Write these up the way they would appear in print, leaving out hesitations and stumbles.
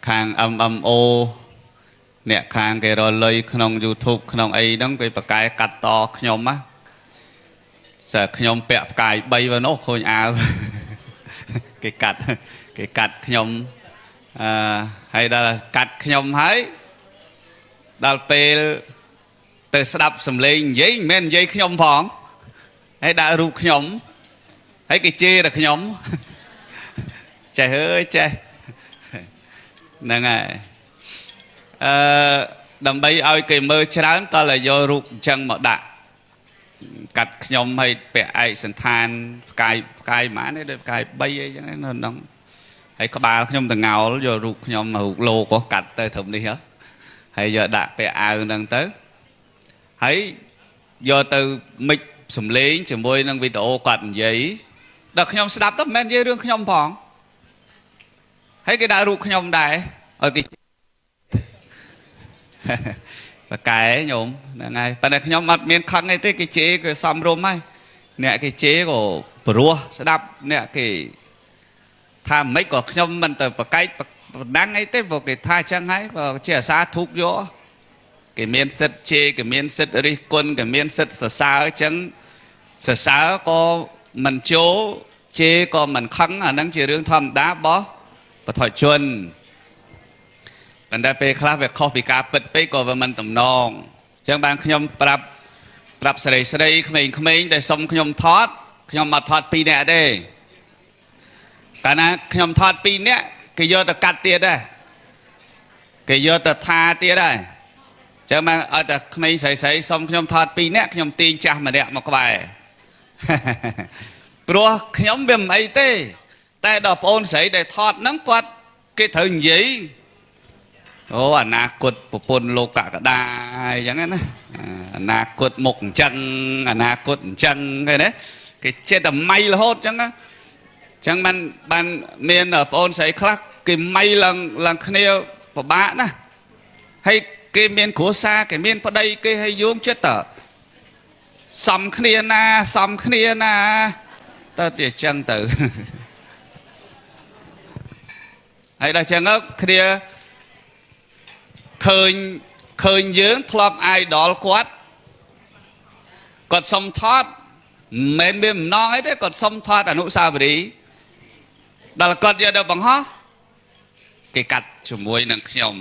ខាង MMO អ្នកខាងគេរលុយក្នុង YouTube ក្នុងអីហ្នឹងគេប្រកែកាត់តខ្ញុំណាសើខ្ញុំពាក់ផ្កាយ3វិញនោះឃើញអាវគេកាត់គេកាត់ខ្ញុំអឺហើយដល់កាត់ខ្ញុំហើយដល់ពេលទៅស្ដាប់សំឡេងនិយាយមិនមែននិយាយខ្ញុំផងហើយដាក់រូបខ្ញុំហើយគេជេរដល់ខ្ញុំចេះអើយចេះហ្នឹងហើយអឺដើម្បីឲ្យគេមើលច្រើនតើឲ្យយករូបអញ្ចឹងមកដាក់កាត់ខ្ញុំឲ្យពាក់ឯកសន្តានផ្កាយផ្កាយប៉ុន្មានទេដូចផ្កាយ3អីចឹងនៅក្នុងហើយក្បាលខ្ញុំតងោលយករូបខ្ញុំរូបលោកក៏កាត់ទៅត្រឹមនេះហ៎ហើយយកដាក់ពាក់អាវហ្នឹងទៅហើយយកទៅមិចសំឡេងជាមួយនឹងវីដេអូគាត់និយាយដល់ខ្ញុំស្ដាប់ទៅមិនមែននិយាយរឿងខ្ញុំផងហើយគេដាក់រូបខ្ញុំដែរឲ្យគេបកែញោមហ្នឹងហើយប៉ុន្តែខ្ញុំអត់មានខឹងអីទេគេជេរគេសំរុំហើយអ្នកគេជេរក៏ព្រោះស្ដាប់អ្នកគេថាមិនក៏ខ្ញុំមិនទៅប្រកែកបណ្ដាំងអីទេព្រោះគេថាអញ្ចឹងហើយបើជាអាសាធូបយកគេមានសិទ្ធជេរគេមានសិទ្ធរិះគន់គេមានសិទ្ធសរសើរអញ្ចឹងសរសើរក៏មិនចូលជេរក៏មិនខឹងអាហ្នឹងជារឿងធម្មតារបស់បឋជនប៉ុន្តែពេលខ្លះវាខុសពីការពិតពេកក៏វាមិនតំណងអញ្ចឹងបានខ្ញុំប្រាប់ប្រាប់ស្រីស្រីក្មេងៗដែលសុំខ្ញុំថតខ្ញុំមកថត2នាក់ទេកាលណាខ្ញុំថត2នាក់គេយកទៅកាត់ទៀតដែរគេយកទៅថាទៀតដែរអញ្ចឹងបានឲ្យតែក្មេងស្រីស្រីសុំខ្ញុំថត2នាក់ខ្ញុំទាញចាស់ម្នាក់មកក្បែរព្រោះខ្ញុំវាមិនអីទេតែដល់ប្អូនស្រីដែលថតហ្នឹងគាត់គេត្រូវនិយាយអូអនាគតប្រពន្ធលោកកកដាអញ្ចឹងណាអនាគតមុខអញ្ចឹងអនាគតអញ្ចឹងឃើញទេគេចេះតែម៉ៃរហូតអញ្ចឹងអញ្ចឹងបានបានមានប្អូនស្រីខ្លះគេម៉ៃឡើងឡើងគ្នាពិបាកណាស់ហើយគេមានគ្រួសារគេមានប្តីគេហើយយោងចិត្តតសំគ្នាណាសំគ្នាណាតើជាអញ្ចឹងទៅហើយដល់អញ្ចឹងគ្នាឃើញឃើញយើងធ្លាប់អាយដលគាត់គាត់សុំថតមិនមែនមានបំណងអីទេគាត់សុំថតអនុស្សាវរីយ៍ដល់គាត់យកទៅបង្ហោះគេកាត់ជាមួយនឹងខ្ញុំ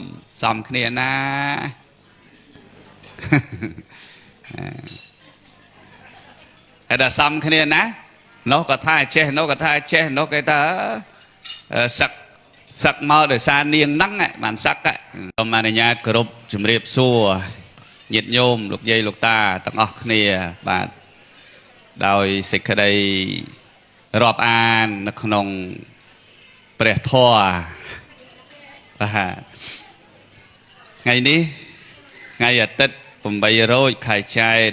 សំគ្នាណាហើយដល់សំគ្នាណានោះក៏ថាចេះនោះក៏ថាចេះនោះគេថាសឹកសឹកមកដោយសារនាងហ្នឹងបានសឹកសូមអនុញ្ញាតគោរពជំរាបសួរញាតិញោមលោកយាយលោកតាទាំងអស់គ្នាបាទដោយសេចក្តីរាប់អាននៅក្នុងព្រះធម៌បាទថ្ងៃនេះថ្ងៃអាទិត្យ8រោចខែចែក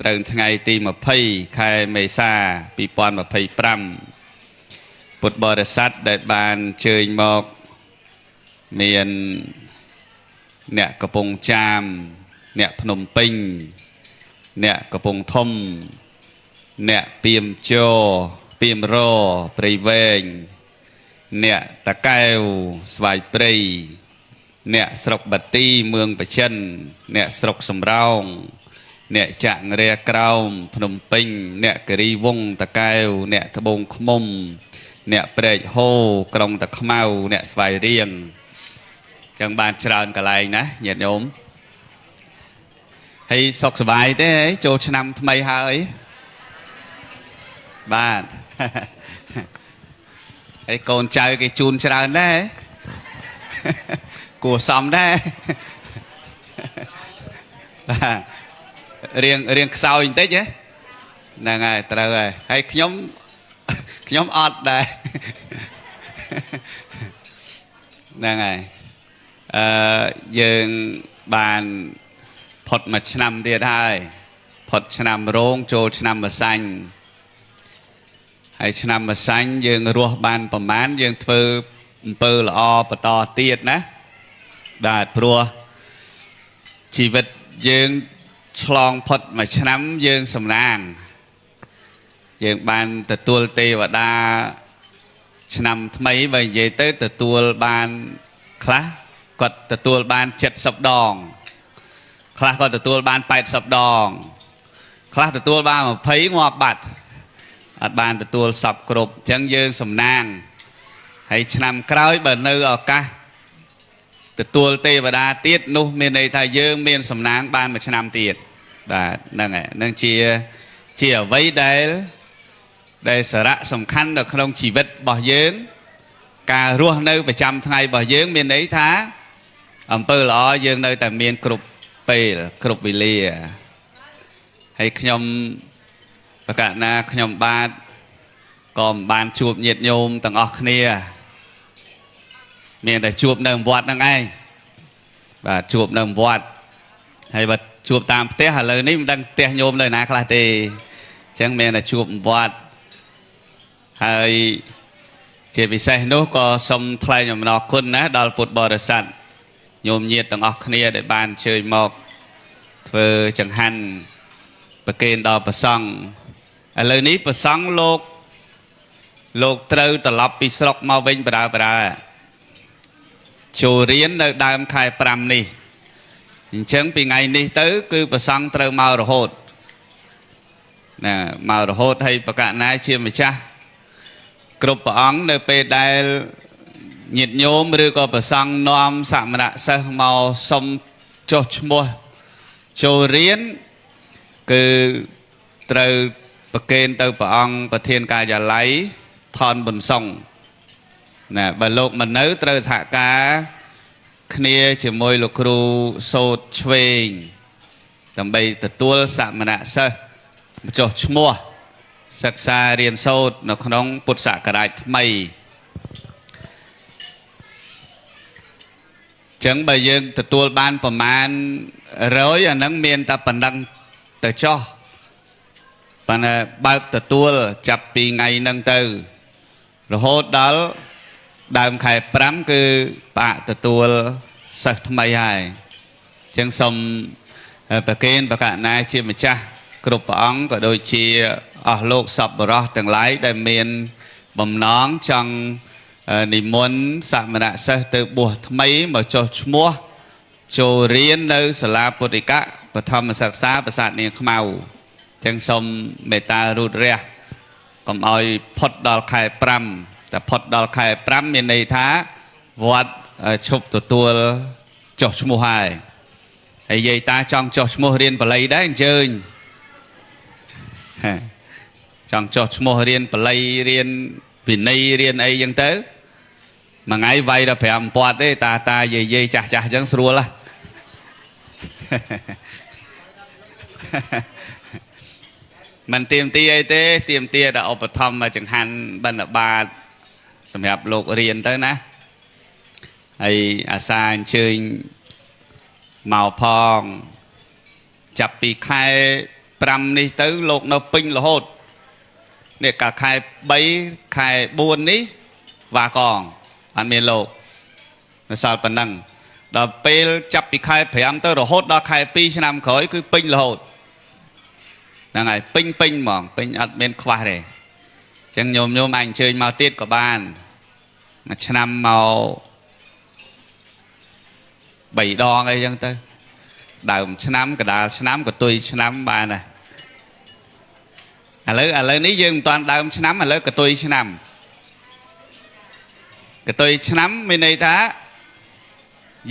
ត្រូវថ្ងៃទី20ខែមេសា2025ពុទ្ធបរិស័ទដែលបានជើញមកមានអ្នកកំពង់ចាមអ្នកភ្នំពេញអ្នកកំពង់ធំអ្នកពីមជោពីមរព្រៃវែងអ្នកតាកែវស្វាយព្រៃអ្នកស្រុកបាទីមឿងបចិនអ្នកស្រុកសំរោងអ្នកចាក់រាក្រោមភ្នំពេញអ្នកគិរីវង្សតាកែវអ្នកត្បូងឃ្មុំអ្នកព្រែកហូក្រុងតាខ្មៅអ្នកស្វាយរៀងចឹងបានច្រើនកន្លែងណាញាតិញោមហើយសុខសប្បាយទេចូលឆ្នាំថ្មីហើយបាទហើយកូនចៅគេជូនច្រើនដែរគួរសមដែរបាទរៀងរៀងខ្សោយបន្តិចហ៎ហ្នឹងហើយត្រូវហើយហើយខ្ញុំខ្ញុំអត់ដែរហ្នឹងហើយអឺយើងបានផុតមួយឆ្នាំទៀតហើយផុតឆ្នាំរោងចូលឆ្នាំម្សាញ់ហើយឆ្នាំម្សាញ់យើងរស់បានប្រមាណយើងធ្វើអំពើល្អបន្តទៀតណាបាទព្រោះជីវិតយើងឆ្លងផុតមួយឆ្នាំយើងសំណាងយើងបានទទួលទេវតាឆ្នាំថ្មីបើនិយាយទៅទទួលបាន ខ្លះគាត់ទទួលបាន70ដងខ្លះគាត់ទទួលបាន80ដងខ្លះទទួលបាន20ងាប់បាត់អត់បានទទួលសពគ្រប់អញ្ចឹងយើងសំណាងហើយឆ្នាំក្រោយបើនៅឱកាសទទួលទេវតាទៀតនោះមានន័យថាយើងមានសំណាងបានមួយឆ្នាំទៀតបាទហ្នឹងហើយនឹងជាអ្វីដែលសារៈសំខាន់នៅក្នុងជីវិតរបស់យើងការរស់នៅប្រចាំថ្ងៃរបស់យើងមានន័យថាអំពើល្អយើងនៅតែមានគ្រប់ពេលគ្រប់វេលាហើយខ្ញុំប្រកាសណាខ្ញុំបាទក៏មិនបានជួបញាតិញោមទាំងអស់គ្នាមានតែជួបនៅវត្តហ្នឹងឯងបាទជួបនៅវត្តហើយបើជួបតាមផ្ទះឥឡូវនេះមិនដឹងផ្ទះញោមនៅណាខ្លះទេអញ្ចឹងមានតែជួបវត្តហើយជាពិសេសនោះក៏សូមថ្លែងអំណរគុណណាដល់ពុទ្ធបរិស័ទញោមញាតិទាំងអស់គ្នាដែលបានអញ្ជើញមកធ្វើចង្ហាន់ប្រគេនដល់ព្រះសង្ឃឥឡូវនេះព្រះសង្ឃលោកត្រូវត្រឡប់ពីស្រុកមកវិញបដើចូលរៀននៅដើមខែ5នេះអញ្ចឹងពីថ្ងៃនេះទៅគឺព្រះសង្ឃត្រូវមករហូតណាមករហូតហើយប្រកាសណាជាម្ចាស់គ្រប់ព្រះអង្គនៅពេលដែលញាតិញោមឬក៏ព្រះសង្ឃនាំសមណសិស្សមកសុំចុះឈ្មោះចូលរៀនគឺត្រូវប្រគេនទៅព្រះអង្គប្រធានការិយាល័យថនប៊ុនសុងណាបើលោកមិននៅត្រូវសហការគ្នាជាមួយលោកគ្រូសោតឆ្វេងដើម្បីទទួលសមណសិស្សចុះឈ្មោះសិក្សារៀនសូត្រនៅក្នុងពុទ្ធសករាជថ្មីចឹងបើយើងទទួលបានប្រមាណ100អាហ្នឹងមានតែប៉ុណ្ណឹងទៅចោះប៉ុន្តែបើកទទួលចាប់ពីថ្ងៃហ្នឹងទៅរហូតដល់ដើមខែ5គឺបាក់ទទួលសិស្សថ្មីហើយចឹងសូមប្រគេនប្រកាសណាជាម្ចាស់គ្រប់ព្រះអង្គក៏ដូចជាអស់លោកសប្បុរសទាំងឡាយដែលមានបំណងចង់និមន្តសមណសិស្សទៅបួសថ្មីមកចុះឈ្មោះចូលរៀននៅសាលាពុទ្ធិកៈបឋមសិក្សាប្រាសាទនាងខ្មៅចឹងសូមមេត្តារូតរះកុំឲ្យផុតដល់ខែ5តែផុតដល់ខែ5មានន័យថាវត្តឈប់ទទួលចុះឈ្មោះហើយហើយយាយតាចង់ចុះឈ្មោះរៀនបាលីដែរអញ្ជើញចង់ចុះឈ្មោះរៀនបាលីរៀនវិន័យរៀនអីចឹងទៅមួយថ្ងៃវាយដល់5ពាត់ទេតាតាយាយយាយចាស់ចាស់ចឹងស្រួលហ៎មិនទៀមទីអីទេទៀមទាតែឧបត្ថម្ភចង្ហាន់បិណ្ឌបាតសម្រាប់លោករៀនទៅណាហើយអាសាអញ្ជើញមកផងចាប់ពីខែ5នេះទៅលោកនៅពេញរហូតនេះកាលខែ3ខែ4នេះវ៉ាកងអត់មានលោកនៅសល់ប៉ុណ្ណឹងដល់ពេលចាប់ពីខែ5ទៅរហូតដល់ខែ2ឆ្នាំក្រោយគឺពេញរហូតហ្នឹងហើយពេញពេញហ្មងពេញអត់មានខ្វះទេអញ្ចឹងញោមញោមអាចអញ្ជើញមកទៀតក៏បានមួយឆ្នាំមក3ដងអីចឹងទៅដើមឆ្នាំកដាលឆ្នាំកតុយឆ្នាំបានដែរឥឡូវនេះយើងមិនតាន់ដើមឆ្នាំឥឡូវកតុយឆ្នាំកតុយឆ្នាំមានន័យថា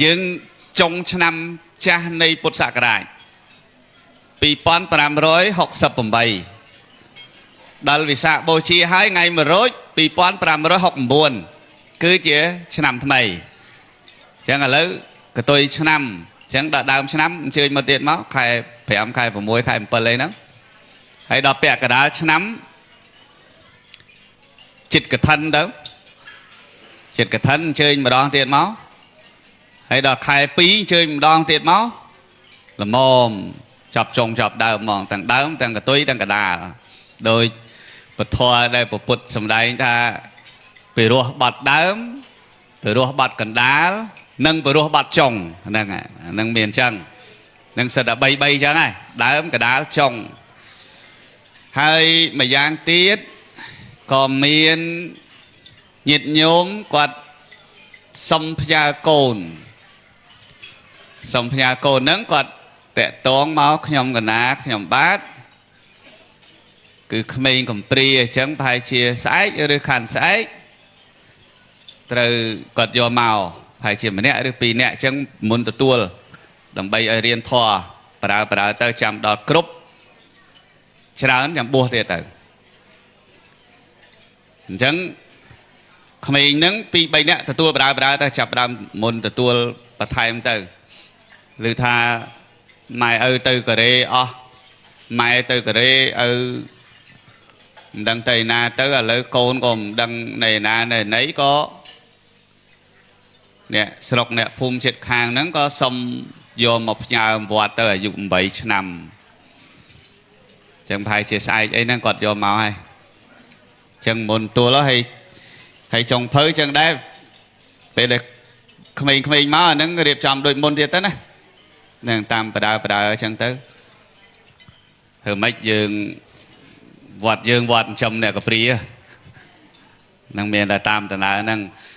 យើងចុងឆ្នាំចាស់នៃពុទ្ធសករាជ2568ដល់វិសាខបូជាហើយថ្ងៃ100 2569គឺជាឆ្នាំថ្មីអញ្ចឹងឥឡូវកតុយឆ្នាំអញ្ចឹងដល់ដើមឆ្នាំអញ្ជើញមកទៀតមកខែ5ខែ6ខែ7អីហ្នឹងហើយដល់ពាក់កណ្ដាលឆ្នាំចិត្តកឋិនទៅចិត្តកឋិនអញ្ជើញម្ដងទៀតមកហើយដល់ខែ2អញ្ជើញម្ដងទៀតមកល្មមចាប់ចុងចាប់ដើមហ្មងទាំងដើមទាំងកតុយទាំងកដាលដោយពធដែលពពុទ្ធសម្ដែងថាពិរោះបាត់ដើមពិរោះបាត់កណ្ដាលនិងពិរោះបាត់ចុងហ្នឹងហ្នឹងមានអញ្ចឹងនឹងសិតតែ3 3អញ្ចឹងហើយដើមកណ្ដាលចុងហើយម្យ៉ាងទៀតក៏មានញាតិញោមគាត់ សុំផ្ញើកូនសុំផ្ញើកូនហ្នឹងគាត់តាក់តងមកខ្ញុំកណាខ្ញុំបាទគឺក្មេងកំព្រាអញ្ចឹងប្រហែលជាស្អែកឬខាន់ស្អែកត្រូវគាត់យកមកប្រហែលជាម្នាក់ឬពីរនាក់អញ្ចឹងមុនទទួលដើម្បីឲ្យរៀនធម៌ប្រើប្រើទៅចាំដល់គ្រប់ច្រើនចាំបួសទៀតទៅអញ្ចឹងក្មេងហ្នឹងពីរបីនាក់ទទួលប្រើប្រើទៅចាប់ដើមមុនទទួលបន្ថែមទៅឬថាម៉ែឪទៅកូរ៉េអស់ម៉ែទៅកូរ៉េឪមិនដឹងទៅឯណាទៅឥឡូវកូនក៏មិនដឹងនៅឯណានៅណីក៏អ្នកស្រុកអ្នកភូមិជិតខាងហ្នឹងក៏សុំយកមកផ្ញើវត្តទៅអាយុ8ឆ្នាំចឹងប្រហែលជាស្អែកអីហ្នឹងគាត់យកមកហើយចឹងមុនទួលហើយហើយចុងភៅចឹងដែរពេលដែលក្មេងៗមកអាហ្នឹងរៀបចំដូចមុនទៀតទៅណានឹងតាមបដើបដើចឹងទៅធ្វើម៉េចយើងវត្តយើងវត្តចិញ្ចឹមអ្នកកព្រានឹងមានតែតាមដំណើរហ្នឹង។